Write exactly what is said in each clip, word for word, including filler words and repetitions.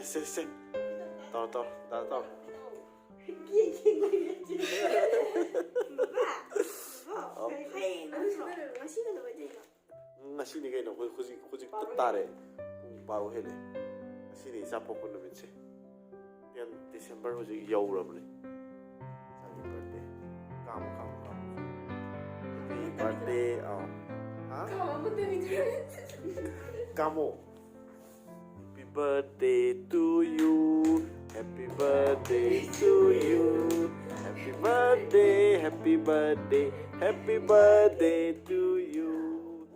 ꯁꯦ, ꯁꯦ꯫ ꯇꯧꯔꯣ, ꯇꯧꯔꯣ, ꯇꯧꯔꯣ, ꯇꯧꯔꯣ꯫ ꯕꯕꯥ, ꯕꯕꯥ, ꯍꯌꯦꯡ ꯅꯠꯇ꯭ꯔꯣ? ꯉꯁꯤ ꯀꯩꯗꯧꯉꯩꯗꯩꯅꯣ? ꯎꯝ, ꯉꯁꯤꯅꯤ ꯀꯩꯅꯣ, ꯑꯩꯈꯣꯏ ꯍꯧꯖꯤꯛ, ꯍꯧꯖꯤꯛꯇ ꯇꯥꯔꯦ꯫ ꯄꯨꯡ ꯕꯥꯔꯣ ꯍꯦꯜꯂꯦ꯫ ꯉꯁꯤꯅꯤ ꯏꯆꯥ ꯄꯣꯛꯄ ꯅꯨꯃꯤꯠꯁꯦ꯫ ꯇꯦꯟ December ꯍꯧꯖꯤꯛ ꯌꯧꯔꯕꯅꯦ꯫ Happy birthday꯫ ꯀꯥꯝꯃꯣ, ꯀꯥꯝꯃꯣ, ꯀꯥꯝꯃꯣ꯫ Happy birthday꯫ ꯑꯥ꯫ ꯍꯥ? ꯀꯥꯝꯃꯣ꯫ Happy birthday to you. Happy birthday to you. Happy birthday, happy birthday, happy birthday to you.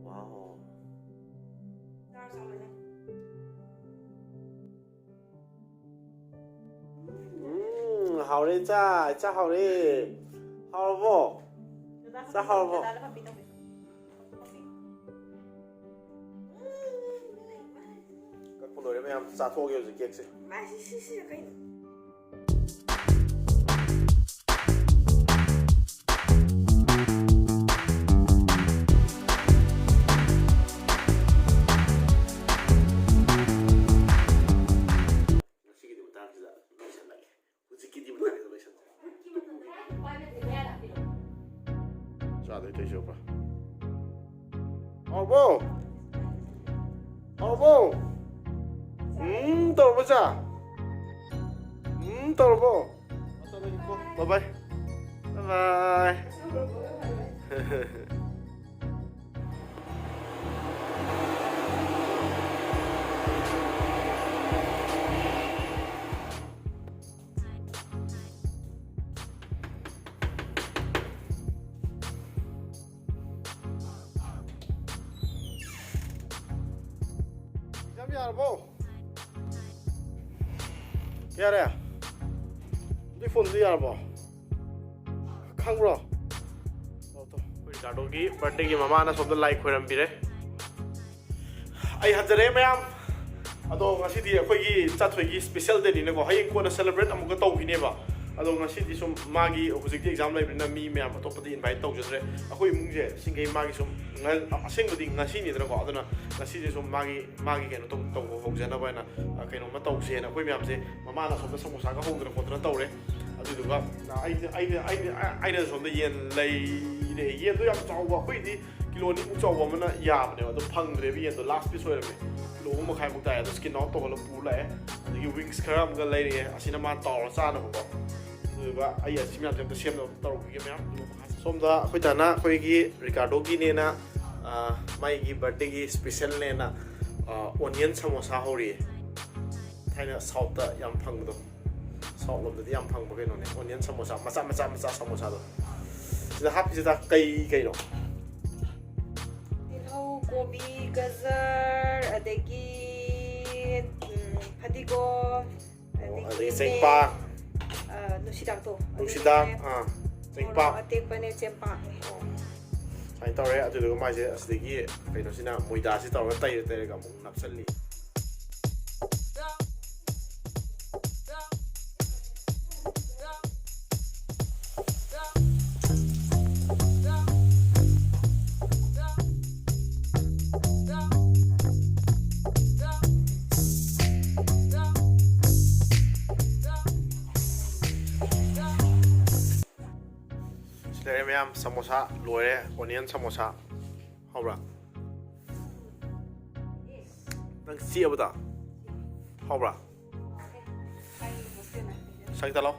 Wow. ꯎꯝ, ꯍꯥꯎꯔꯦ, ꯏꯆꯥ, ꯏꯆꯥ, ꯍꯥꯎꯔꯦ꯫ ꯍꯥꯎꯔꯕꯣ? ꯏꯆꯥ, ꯍꯥꯎꯔꯕꯣ? ꯀꯛꯄ ꯂꯣꯏꯔꯦ ꯃꯌꯥꯝ, ꯆꯥꯊꯣꯛꯑꯒꯦ ꯍꯧꯖꯤꯛ cake ꯁꯦ꯫ ꯉꯁꯤꯒꯤꯗꯤ ꯃꯇꯥꯡꯁꯤꯗ ꯂꯣꯏꯁꯤꯜꯂꯒꯦ꯫ ꯍꯧꯖꯤꯛꯀꯤꯗꯤ ꯃꯇꯥꯡꯁꯤꯗ ꯂꯣꯏꯁꯤꯜꯂꯒꯦ꯫ ꯆꯥꯗꯣꯏ ꯇꯧꯏꯁꯦ ꯎꯕ꯭ꯔꯥ? ꯍꯥꯎꯕꯣ? ꯍꯥꯎꯕꯣ? ꯎꯝ, ꯇꯧꯔꯕꯣ, ꯆꯥ? ꯎꯝ, ꯇꯧꯔꯕꯣ? Bye bye. Bye bye. ꯌꯥꯔꯕꯣ? ꯌꯥꯔꯦ? ꯑꯗꯨꯏ ꯐꯣꯟꯗꯨ ꯌꯥꯔꯕꯣ? ꯈꯪꯕ꯭ꯔꯣ? ꯇꯧ, ꯇꯧ꯫ ꯑꯩꯈꯣꯏ ꯔꯤꯀꯥꯔꯗꯣꯒꯤ ꯕꯥꯔꯗꯦꯒꯤ ꯃꯃꯥꯅ ꯁꯣꯝꯗ ꯂꯥꯏ ꯈꯣꯏꯔꯝꯕꯤꯔꯦ꯫ ꯑꯩ ꯍꯟꯖꯔꯦ ꯃꯌꯥꯝ꯫ ꯑꯗꯣ ꯉꯁꯤꯗꯤ ꯑꯩꯈꯣꯏꯒꯤ ꯆꯥꯊꯣꯏꯒꯤ ꯁ꯭ꯄꯦꯁꯦꯜ ꯗꯦꯅꯤꯅꯀꯣ, ꯍꯌꯦꯡ ꯀꯣꯟꯅ ꯁꯦꯂꯦꯕ꯭ꯔꯦꯠ ꯑꯃꯨꯛꯀ ꯇꯧꯈꯤꯅꯦꯕ꯫ ꯑꯗꯣ ꯉꯁꯤꯗꯤ ꯁꯨꯝ ꯃꯥꯒꯤ ꯍꯧꯖꯤꯛꯇꯤ ꯑꯦꯛꯖꯥꯝ ꯂꯩꯕꯅꯤꯅ ꯃꯤ ꯃꯌꯥꯝ ꯑꯇꯣꯞꯄꯗꯤ ꯏꯟꯚꯥꯏꯠ ꯇꯧꯖꯗ꯭ꯔꯦ꯫ ꯑꯩꯈꯣꯏ ꯏꯃꯨꯡꯁꯦ ꯁꯤꯡꯈꯩ ꯃꯥꯒꯤ ꯁꯨꯝ ꯉ-, ꯑꯁꯦꯡꯕꯗꯤ ꯉꯁꯤꯅꯤꯗꯅꯀꯣ, ꯑꯗꯨꯅ ꯉꯁꯤꯁꯦ ꯁꯨꯝ ꯃꯥꯒꯤ, ꯃꯥꯒꯤ ꯀꯩꯅꯣ ꯇꯧ-, ꯇꯧꯕ ꯍꯧꯖꯅꯕ ꯍꯥꯏꯅ, ꯑ, ꯀꯩꯅꯣꯝꯃ ꯇꯧꯁꯦꯅ ꯑꯩꯈꯣꯏ ꯃꯌꯥꯝꯁꯦ ꯃꯃꯥꯅ ꯁꯣꯝꯗ ꯁꯃꯣꯁꯥꯒ ꯍꯧꯗꯅ ꯈꯣꯠꯇꯅ ꯇꯧꯔꯦ꯫ ꯑꯗꯨꯗꯨꯒ, ꯑ, ꯑꯩꯅ, ꯑꯩꯅ, ꯑꯩꯅ, ꯑꯩꯅ ꯁꯣꯝꯗ ꯌꯦꯟ ꯂꯩꯔꯦ꯫ ꯌꯦꯟꯗꯣ ꯌꯥꯝ ꯆꯥꯎꯕ, ꯑꯩꯈꯣꯏꯗꯤ ꯀꯤꯂꯣ ꯑꯅꯤꯃꯨꯛ ꯆꯥꯎꯕ ꯑꯃꯅ ꯌꯥꯕꯅꯦꯕ, ꯑꯗꯣ ꯐꯪꯗ꯭ꯔꯦꯕ ꯌꯦꯟꯗꯣ, ꯂꯥꯁ ꯄꯤꯁ ꯑꯣꯏꯔꯝꯃꯦ꯫ ꯀꯤꯂꯣ ꯑꯍꯨꯝ ꯃꯈꯥꯏꯃꯨꯛ ꯇꯥꯏ꯫ ꯑꯗꯣ ꯁ꯭ꯀꯤꯟ ꯑꯥꯎꯠ ꯇꯧꯍꯜꯂ ꯄꯨꯔ ꯂꯥꯛꯑꯦ꯫ ꯑꯗꯒꯤ ꯋꯤꯡꯁ ꯈꯔ ꯑꯃꯒ ꯂꯩꯔꯛꯑꯦ, ꯑꯁꯤꯅ ꯃꯥ ꯇꯥꯎꯔ ꯆꯥꯅꯕꯀꯣ꯫ ꯑꯗꯨꯗꯨꯒ ꯑꯩ ꯑꯁꯤ ꯃꯌꯥꯝꯁꯦ ꯑꯝꯇ ꯁꯦꯝꯅꯕ ꯇꯧꯔꯨꯈꯤꯒꯦ ꯃꯌꯥꯝ꯫ ꯁꯣꯝꯗ ꯑꯩꯈꯣꯏ ꯗꯥꯅ ꯑꯩꯈꯣꯏꯒꯤ ꯔꯤꯀꯥꯔꯗꯣꯒꯤꯅꯦꯅ, ꯑ, ꯃꯥꯒꯤ ꯕꯥꯔꯗꯦꯒꯤ ꯁ꯭ꯄꯦꯁꯦꯜꯅꯦꯅ, ꯑ, ꯑꯣꯅꯤꯌꯟ ꯁꯃꯣꯁꯥ ꯍꯧꯔꯤꯌꯦ꯫ ꯊꯥꯏꯅ ꯁꯥꯎꯠꯇ ꯌꯥꯝ ꯐꯪꯕꯗꯣ, ꯁꯥꯎꯠ ꯂꯣꯝꯗꯗꯤ ꯌꯥꯝ ꯐꯪꯕ ꯀꯩꯅꯣꯅꯦ, ꯑꯣꯅꯤꯌꯟ ꯁꯃꯣꯁꯥ ꯃꯆꯥ ꯃꯆꯥ ꯃꯆꯥ ꯁꯃꯣꯁꯥꯗꯣ꯫ ꯁꯤꯗ ꯍꯥꯞꯄꯤꯁꯤꯗ ꯀꯩ ꯀꯩꯅꯣ? ꯇꯤꯜꯍꯧ, ꯀꯣꯕꯤ, ꯒꯖꯔ, ꯑꯗꯒꯤ, ꯎꯝ, ꯐꯗꯤꯒꯣꯝ, ꯑꯣ, ꯑꯗꯒꯤ ꯑꯗꯒꯤ ꯃꯦ-, ꯆꯦꯡꯄꯥꯛ꯫ ꯑ, ꯅꯨꯡꯁꯤꯗꯥꯛꯇꯣ꯫ ꯅꯨꯡꯁꯤꯗꯥꯛ, ꯑꯗꯨꯅꯦ, ꯑꯥ, ꯆꯦꯡꯄꯥꯛ꯫ ꯃꯣꯔꯣꯛ ꯑꯇꯦꯛꯄꯅꯦ, ꯆꯦꯡꯄꯥꯛꯅꯦ꯫ ꯑꯣ꯫ ꯁꯨꯃꯥꯏꯅ ꯇꯧꯔꯦ꯫ ꯑꯗꯨꯗꯨꯒ ꯃꯥꯁꯦ ꯑꯁꯤꯗꯒꯤ ꯀꯩꯅꯣꯁꯤꯅ ꯃꯣꯏꯗꯥꯁꯤ ꯇꯧꯔꯒ ꯇꯩꯔ ꯇꯩꯔꯒ ꯑꯃꯨꯛ ꯅꯞꯁꯜꯂꯤ꯫ ꯁꯤ ꯂꯩꯔꯦ ꯃꯌꯥꯝ, ꯁꯃꯣꯁꯥ ꯂꯣꯏꯔꯦ, ꯑꯣꯅꯤꯌꯟ ꯁꯃꯣꯁꯥ꯫ ꯍꯥꯎꯕ꯭ꯔꯥ? ꯅꯪ ꯆꯤꯛꯑꯕꯗꯣ? ꯍꯥꯎꯕ꯭ꯔꯥ? ꯁꯪ ꯇꯥꯂꯣ꯫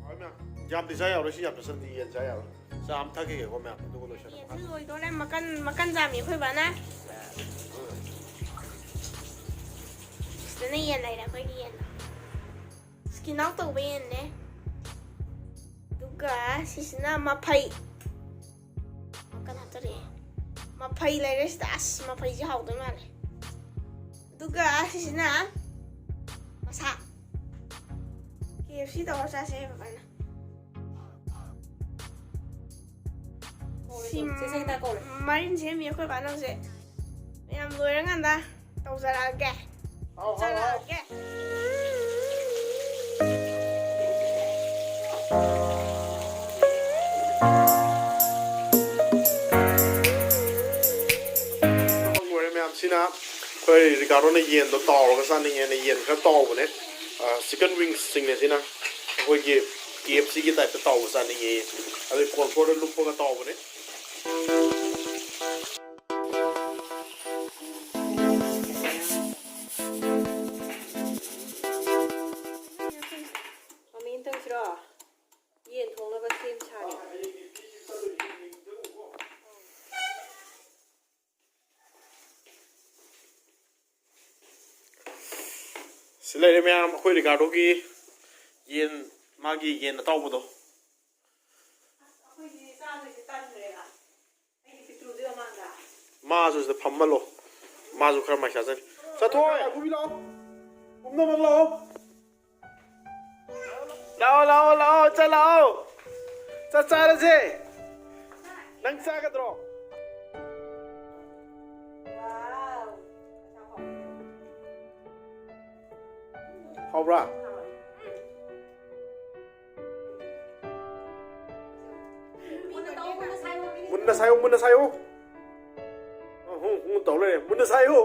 ꯍꯥꯎꯋꯦ ꯃꯌꯥꯝ꯫ ꯌꯥꯝꯗꯤ ꯆꯥ ꯌꯥꯔꯣꯏ, ꯁꯤ ꯌꯥꯝ ꯆꯥꯁꯤꯟꯗꯤ ꯌꯦꯟ ꯆꯥ ꯌꯥꯔꯣꯏ꯫ ꯆꯥ ꯑꯃ ꯊꯛꯈꯤꯒꯦꯀꯣ ꯃꯌꯥꯝ, ꯑꯗꯨꯒ ꯂꯣꯏꯁꯤꯜꯂꯒꯦ꯫ ꯌꯦꯟꯁꯨ ꯂꯣꯏꯗꯣꯔꯦ, ꯃꯀꯟ, ꯃꯀꯟ ꯆꯥꯝꯃꯤ ꯑꯩꯈꯣꯏ ꯕꯥꯅ꯫ ꯁꯤꯗꯅ ꯌꯦꯟ ꯂꯩꯔꯦ, ꯑꯩꯈꯣꯏꯒꯤ ꯌꯦꯟꯗꯣ꯫ ꯁ꯭ꯀꯤꯟ ꯑꯥꯎꯠ ꯇꯧꯕ ꯌꯦꯟꯅꯦ꯫ ꯑꯗꯨꯒ ꯁꯤꯁꯤꯅ ꯃꯐꯩ꯫ ꯃꯀꯟ ꯍꯥꯞꯆꯔꯛꯑꯦ꯫ ꯃꯐꯩ ꯂꯩꯔꯦ ꯁꯤꯗ꯫ ꯑꯁ, ꯃꯐꯩꯁꯦ ꯍꯥꯎꯗꯣꯏ ꯃꯥꯜꯂꯦ꯫ ꯑꯗꯨꯒ ꯁꯤꯁꯤꯅ ꯃꯁꯥ꯫ KFC ꯇꯧꯔ ꯆꯥꯁꯦ ꯕꯕꯥꯅ꯫ ꯁꯤ ꯆꯦ ꯁꯩꯇꯥ ꯀꯧꯔꯦ꯫ ꯃꯔꯤꯟ ꯁꯦꯝꯃꯤ ꯑꯩꯈꯣꯏ ꯕꯥꯅ ꯍꯧꯖꯤꯛ꯫ ꯃꯌꯥꯝ ꯂꯣꯏꯔꯀꯥꯟꯗ ꯇꯧꯖꯔꯛꯑꯒꯦ꯫ ꯍꯥꯎ, ꯍꯥꯎ, ꯍꯥꯎ꯫ ꯆꯥꯔꯛꯑꯒꯦ꯫ ꯂꯣꯏꯔꯦ ꯃꯌꯥꯝꯁꯤꯅ꯫ ꯑꯩꯈꯣꯏ ꯔꯤꯀꯥꯔꯗꯣꯅ ꯌꯦꯟꯗꯣ ꯇꯥꯎꯔꯒ ꯆꯥꯅꯤꯡꯉꯦꯅ ꯌꯦꯟ ꯈꯔ ꯇꯥꯎꯕꯅꯦ꯫ ꯑ, chicken wings ꯁꯤꯡꯅꯦ ꯁꯤꯅ꯫ ꯑꯩꯈꯣꯏꯒꯤ KFC ꯒꯤ type ꯇ ꯇꯥꯎꯕ ꯆꯥꯅꯤꯡꯉꯦ꯫ ꯑꯗꯩ corn flour ꯗ ꯂꯨꯞꯄꯒ ꯇꯥꯎꯕꯅꯦ꯫ ꯃꯃꯤꯅ ꯇꯧꯁꯤꯔꯣ? ꯌꯦꯟ ꯊꯣꯡꯅꯕ ꯁꯦꯝ ꯁꯥꯔꯤ꯫ ꯁꯤ ꯂꯩꯔꯦ ꯃꯌꯥꯝ, ꯑꯩꯈꯣꯏ ꯔꯤꯀꯥꯔꯗꯣꯒꯤ ꯌꯦꯟ, ꯃꯥꯒꯤ ꯌꯦꯟ ꯑꯇꯥꯎꯕꯗꯣ꯫ ꯑꯩꯈꯣꯏꯗꯤ ꯆꯥꯗꯣꯏꯁꯦ ꯇꯟꯈ꯭ꯔꯦꯕ꯫ ꯑꯩꯗꯤ ꯄꯤꯛꯇ꯭ꯔꯨꯗꯨ ꯃꯃꯥꯡꯗ꯫ ꯃꯥꯁꯨ ꯁꯤꯗ ꯐꯝꯍꯜꯂꯣ꯫ ꯃꯥꯁꯨ ꯈꯔ ꯃꯥꯏ ꯆꯥꯖꯅꯤ꯫ ꯆꯠꯊꯣꯛ, ꯑꯄꯨꯕꯤ ꯂꯥꯛꯑꯣ꯫ ꯄꯨꯝꯅꯃꯛ ꯂꯥꯛꯑꯣ꯫ ꯂꯥꯛꯑꯣ, ꯂꯥꯛꯑꯣ, ꯂꯥꯛꯑꯣ, ꯆꯠ ꯂꯥꯛꯑꯣ꯫ ꯆꯥꯛ ꯆꯥꯔꯁꯦ꯫ ꯅꯪ ꯆꯥꯒꯗ꯭ꯔꯣ? ꯍꯥꯎꯕ꯭ꯔꯥ? ꯃꯨꯟꯅ ꯁꯥꯏꯌꯨ, ꯃꯨꯟꯅ ꯁꯥꯏꯌꯨ꯫ ꯑ, ꯍꯨ, ꯍꯨ ꯇꯧ ꯂꯩꯔꯦ꯫ ꯃꯨꯟꯅ ꯁꯥꯏꯌꯨ꯫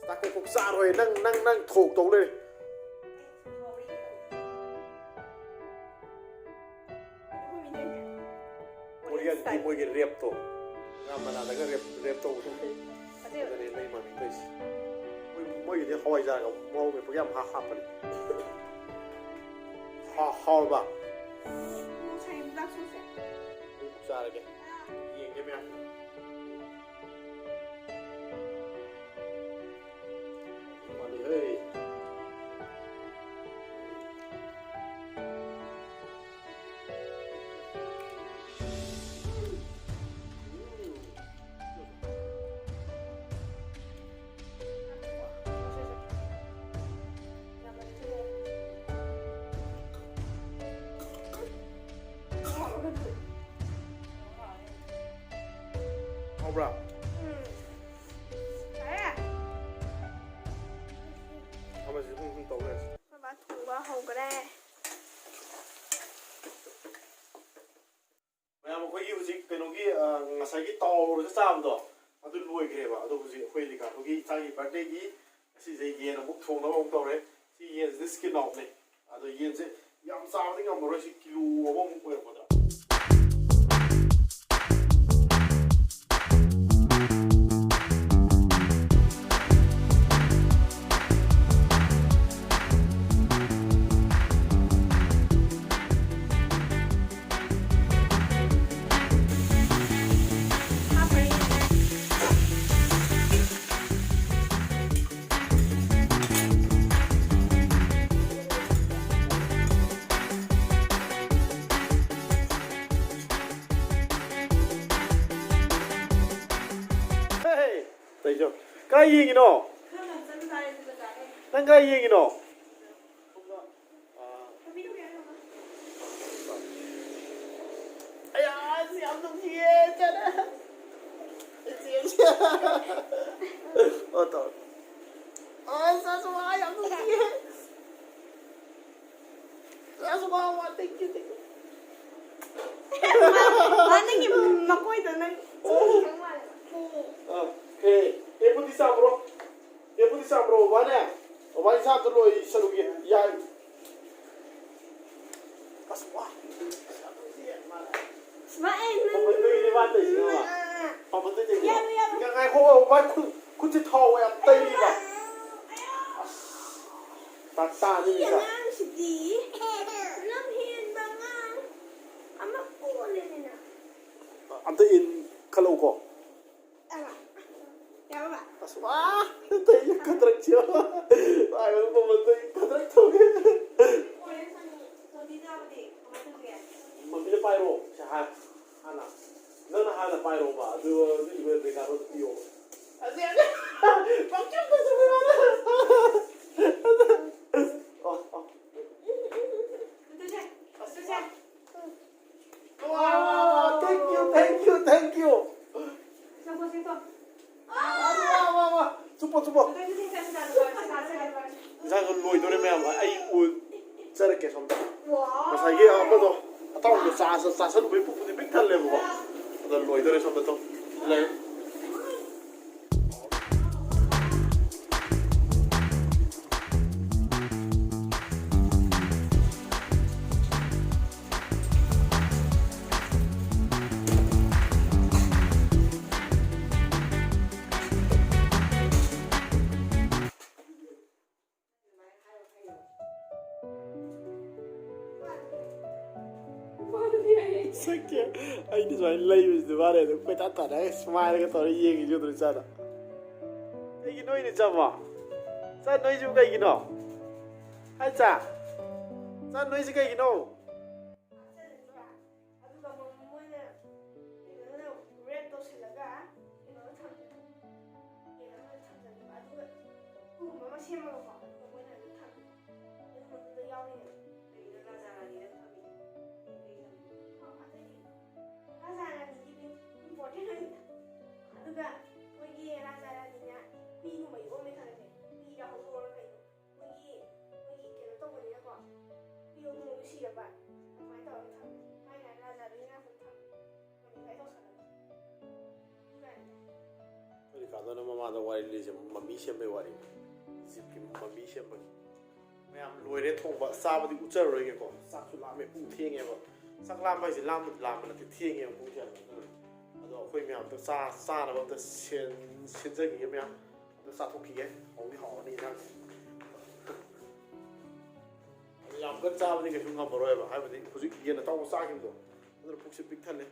ꯆꯥꯛ ꯀꯣꯛ ꯀꯣꯛ ꯆꯥꯔꯣꯏ꯫ ꯅꯪ, ꯅꯪ, ꯅꯪ ꯊꯣꯛ ꯇꯧ ꯂꯩꯔꯦ꯫ ꯀꯣꯔꯤꯌꯟꯒꯤ ꯃꯣꯏꯒꯤ ꯔꯦꯞꯇꯣ, ꯉꯥ ꯃꯅꯥꯗꯒ ꯔꯦꯞ, ꯔꯦꯞ ꯇꯧꯕꯗꯣ꯫ ꯑꯗꯨꯅꯦ ꯃꯩ ꯃꯃꯤꯡ ꯇꯧꯔꯤꯁꯦ꯫ ꯃꯣꯏ, ꯃꯣꯏꯒꯤꯗꯤ ꯍꯋꯥꯏꯖꯥꯔꯒ ꯃꯣꯔꯣꯛ ꯃꯦꯠꯄꯒ ꯌꯥꯝ ꯍꯥ-, ꯍꯥꯞꯄꯅꯦ꯫ ꯍꯥ-, ꯍꯥꯎꯔꯕ? ꯑꯩ ꯆꯥꯔꯒꯦ꯫ ꯌꯦꯡꯒꯦ ꯃꯌꯥꯝ꯫ ꯃꯥꯜꯂꯤꯍꯦ꯫ ꯍꯧꯕ꯭ꯔꯥ? ꯎꯝ꯫ ꯌꯥꯔꯦ꯫ ꯑꯃꯁꯤ ꯁꯨꯝ ꯁꯨꯝ ꯇꯧ ꯂꯩꯔꯁꯤ꯫ ꯑꯩꯈꯣꯏ ꯃꯥ ꯊꯣꯡꯕ ꯍꯧꯈ꯭ꯔꯦ꯫ ꯃꯌꯥꯝ, ꯑꯩꯈꯣꯏꯒꯤ ꯍꯧꯖꯤꯛ ꯀꯩꯅꯣꯒꯤ, ꯑ, ꯉꯁꯥꯏꯒꯤ ꯇꯥꯎꯔꯒ ꯆꯥꯕꯗꯣ, ꯑꯗꯨ ꯂꯣꯏꯈ꯭ꯔꯦꯕ꯫ ꯑꯗꯣ ꯍꯧꯖꯤꯛ ꯑꯩꯈꯣꯏ ꯔꯤꯀꯥꯔꯗꯣꯒꯤ ꯏꯆꯥꯒꯤ ꯕꯥꯔꯗꯦꯒꯤ ꯉꯁꯤꯁꯦ ꯌꯦꯟ ꯑꯃꯨꯛ ꯊꯣꯡꯅꯕ ꯑꯃꯨꯛ ꯇꯧꯔꯦ꯫ ꯁꯤ ꯌꯦꯟꯁꯤꯗꯤ skin out ꯅꯦ꯫ ꯑꯗꯣ ꯌꯦꯟꯁꯦ ꯌꯥꯝ ꯆꯥꯕꯗꯤ ꯉꯝꯃꯔꯣꯏ, ꯁꯤ ꯀꯤꯂꯣ ꯑꯃꯃꯨꯛ ꯑꯣꯏꯔꯛꯄꯗ꯫ ꯍꯦ! ꯇꯩꯖꯧ꯫ ꯀꯥꯏ ꯌꯦꯡꯉꯤꯅꯣ? ꯅꯪ ꯀꯥꯏ ꯌꯦꯡꯉꯤꯅꯣ? ꯑꯌꯥ, ꯁꯤ ꯌꯥꯝ ꯅꯨꯡꯁꯤꯌꯦ, ꯆꯠꯂꯦ꯫ ꯏꯆꯦ, ꯏꯆꯦ꯫ ꯑꯣ, ꯇꯧꯔꯦ꯫ ꯑꯁ, ꯑꯁ, ꯋꯥ ꯌꯥꯝ ꯅꯨꯡꯁꯤꯌꯦ꯫ ꯑꯁ, ꯋꯥ, ꯋꯥ, thank you, thank you꯫ ꯃꯥ ꯅꯪꯒꯤ ꯃꯈꯣꯏꯗꯣ ꯅꯪ ꯆꯤꯡꯈꯤꯗꯧ ꯃꯥꯜꯂꯦ꯫ ꯑ, ꯍꯦ, ꯍꯦ, ꯕꯨꯗꯤ ꯆꯥꯕ꯭ꯔꯣ? ꯍꯦ, ꯕꯨꯗꯤ ꯆꯥꯕ꯭ꯔꯣ? ꯕꯕꯥꯅꯦ? ꯕꯕꯥ ꯏꯟꯁꯥꯡꯗꯣ ꯂꯣꯏꯁꯜꯂꯨꯒꯦ꯫ ꯌꯥꯏ꯫ ꯑꯁ, ꯋꯥ꯫ ꯃꯥ, ꯑꯦ, ꯅꯪ ꯃꯃꯟꯗꯨꯒꯤꯅꯦ ꯃꯥ ꯇꯧꯔꯤꯁꯤꯅ ꯃꯥ꯫ ꯃꯃꯟꯗꯨ ꯇꯧꯔꯤꯁꯤꯅ꯫ ꯌꯥꯔꯣꯏ, ꯌꯥꯔꯣꯏ꯫ ꯉꯥꯏꯈꯣ, ꯚꯥꯏ, ꯈꯨꯠ, ꯈꯨꯠꯁꯦ ꯊꯥꯎ ꯌꯥꯝ ꯇꯩꯔꯤꯕ꯫ ꯑꯁ, ꯇꯥ-, ꯇꯥꯅꯤ ꯁꯤ ꯃꯤꯁꯥ꯫ ꯑꯉꯥꯡꯁꯤꯗꯤ ꯂꯝ ꯍꯦꯟꯕ ꯑꯉꯥꯡ ꯑꯃ ꯑꯣꯜꯂꯦꯅꯦ ꯅꯪ꯫ ꯑꯝꯇ ꯏꯟ ꯈꯜꯂꯛꯎꯀꯣ꯫ ꯑꯁ, ꯋꯥ! ꯇꯩ ꯈꯗ꯭ꯔꯛꯁꯤ꯫ ꯄꯥꯏꯕ ꯃꯃꯜꯗꯩ ꯈꯗ꯭ꯔꯛ ꯇꯧꯒꯦ꯫ ꯃꯃꯤꯅ ꯄꯥꯏꯔꯣ꯫ ꯁꯦ, ꯍꯥ-, ꯍꯥꯟꯅ꯫ ꯅꯪꯅ ꯍꯥꯟꯅ ꯄꯥꯏꯔꯣꯕ꯫ ꯑꯗꯨ, ꯑꯗꯨꯒꯤ ꯃꯔꯛꯇ ꯀꯩꯀꯥꯗꯣ ꯄꯤꯌꯣꯕ꯫ ꯑꯁꯤ, ꯑꯁꯤ꯫ ꯄꯪꯆꯨꯞꯇ ꯆꯨꯞꯄꯤ ꯃꯥꯅ꯫ ꯑꯣ, ꯑꯣ꯫ ꯑꯁ, ꯋꯥ꯫ ꯋꯥ, ꯋꯥ, ꯋꯥ, thank you, thank you, thank you꯫ ꯂꯣꯏꯗꯣꯔꯦ ꯃꯌꯥꯝ, ꯑꯩ ꯎ-, ꯆꯠꯂꯛꯀꯦ ꯁꯣꯝꯗ꯫ ꯉꯁꯥꯏꯒꯤ ꯑꯃꯗꯣ, ꯑꯇꯥꯎꯕꯗꯣ ꯆꯥ-, ꯆꯥꯁꯜꯂꯨꯕꯩ ꯄꯨꯛꯄꯨꯗꯤ ꯄꯤꯛ ꯊꯜꯂꯦꯕꯀꯣ꯫ ꯑꯗ ꯂꯣꯏꯗꯣꯔꯦ ꯁꯣꯝꯗ ꯇꯧ꯫ ꯂꯩ꯫ ꯁꯛꯀꯦ꯫ ꯑꯩꯅ ꯁꯨꯃꯥꯏꯅ ꯂꯩꯕꯁꯤꯗ ꯃꯥꯅ ꯑꯗꯨꯝ ꯀꯣꯏꯇꯥꯟ ꯇꯥꯟꯅꯔꯒ ꯁ꯭ꯃꯥꯏꯜꯒ ꯇꯧꯔ ꯌꯦꯡꯉꯤꯁꯦ ꯎꯗ꯭ꯔꯣ ꯏꯆꯥꯅ? ꯀꯩꯒꯤꯅꯣ ꯑꯩꯅ ꯆꯥꯕ? ꯆꯥ ꯅꯣꯏꯁꯤꯕꯨ ꯀꯩꯒꯤꯅꯣ? ꯍꯥꯏ ꯆꯥ꯫ ꯆꯥ ꯅꯣꯏꯁꯤ ꯀꯩꯒꯤꯅꯣ? ꯑꯗꯨꯒ ꯃꯣ-, ꯃꯣꯏꯅ ꯀꯩꯅꯣꯗ ꯔꯦꯞ ꯇꯧꯁꯤꯜꯂꯒ ꯀꯩꯅꯣꯗ ꯊꯝ-, ꯀꯩꯅꯣꯗ ꯊꯝꯖꯜꯂꯦꯕ꯫ ꯑꯗꯨꯒ ꯎꯄꯨꯒꯨꯝꯕ ꯑꯃ ꯁꯦꯝꯃꯒꯀꯣ, ꯑꯗꯨꯒ ꯃꯣꯏꯅ ꯑꯗꯨꯝ ꯊꯝꯃꯦ꯫ ꯑꯗꯨ ꯃꯅꯨꯡꯗ ꯌꯥꯎꯔꯤꯅꯦꯕ꯫ ꯀꯩꯒꯤꯅꯣ ꯔꯥꯖꯥ ꯔꯥꯅꯤꯗ ꯊꯝꯃꯤꯁꯦ? ꯀꯩ ꯂꯩꯒꯦ? ꯑꯣ, ꯑꯗꯨꯗꯤ ꯔꯥꯖꯥ ꯔꯥꯅꯤꯒꯤꯗꯤ important ꯑꯣꯏꯗꯅ꯫ ꯑꯗꯨꯒ ꯃꯣꯏꯒꯤ ꯔꯥꯖꯥ ꯔꯥꯅꯤꯅ ꯍꯨꯏꯒꯨꯝꯕ ꯌꯣꯛꯑꯝꯃꯦ ꯈꯜꯂꯁꯦ, ꯍꯨꯏꯔ ꯍꯧꯗꯣꯡꯔ ꯀꯩꯅꯣ꯫ ꯃꯣꯏꯒꯤ, ꯃꯣꯏꯒꯤ ꯀꯩꯅꯣ ꯇꯧꯕꯅꯤꯅꯀꯣ, ꯍꯨꯏ ꯍꯧꯗꯣꯡ ꯂꯣꯏ ꯁꯤꯔꯕ, ꯑꯗꯨꯃꯥꯏꯅ ꯇꯧꯔꯒ ꯊꯝꯃꯦ꯫ ꯃꯥꯏꯅ ꯔꯥꯖꯥꯗꯨꯒꯤ ꯉꯥꯛꯇ ꯊꯝꯃꯦ꯫ ꯃꯣꯗꯤꯐꯥꯏ ꯇꯧꯁꯜꯂꯒ꯫ ꯑꯗꯨꯃꯥꯏꯅ꯫ ꯑꯩꯈꯣꯏ ꯔꯤꯀꯥꯗꯣꯅ ꯃꯃꯥꯗ ꯋꯥꯔꯤ ꯂꯤꯔꯤꯁꯦ ꯃꯃꯤ ꯁꯦꯝꯕꯩ ꯋꯥꯔꯤꯅꯤ꯫ ꯏꯖꯤꯞꯀꯤ ꯃꯃꯤ ꯁꯦꯝꯕꯒꯤ꯫ ꯃꯌꯥꯝ ꯂꯣꯏꯔꯦ ꯊꯣꯡꯕ, ꯆꯥꯕꯗꯤ ꯎꯠꯆꯔꯔꯣꯏꯒꯦꯀꯣ꯫ ꯆꯥꯛꯁꯨ ꯂꯥꯝꯃꯦ, ꯄꯨꯡ ꯊꯦꯡꯉꯦꯕ꯫ ꯆꯥꯛ ꯂꯥꯝꯕ ꯍꯥꯏꯁꯦ ꯂꯥꯝꯕꯗꯤ ꯂꯥꯝꯕ ꯅꯠꯇꯦ, ꯊꯦꯡꯉꯦꯕ ꯄꯨꯡꯁꯦ꯫ ꯑꯗꯣ ꯑꯩꯈꯣꯏ ꯃꯌꯥꯝꯗꯣ ꯆꯥ-, ꯆꯥꯅꯕ ꯑꯝꯇ ꯁꯦꯝ-, ꯁꯦꯝꯖꯈꯤꯒꯦ ꯃꯌꯥꯝ꯫ ꯑꯗꯣ ꯆꯥꯊꯣꯛꯈꯤꯒꯦ꯫ ꯍꯥꯎꯗꯤ ꯍꯥꯎꯔꯅꯤ ꯏꯟꯖꯥꯡꯁꯦ꯫ ꯑꯗꯣ ꯌꯥꯝ ꯀꯟꯅ ꯆꯥꯕꯗꯤ ꯀꯩꯁꯨ ꯉꯝꯃꯔꯣꯏꯕ, ꯍꯥꯏꯕꯗꯤ ꯍꯧꯖꯤꯛ ꯌꯦꯟ ꯑꯇꯥꯎꯕ ꯆꯥꯈꯤꯕꯗꯣ, ꯑꯗꯨꯅ ꯄꯨꯛꯁꯦ ꯄꯤꯛ ꯊꯜꯂꯦ꯫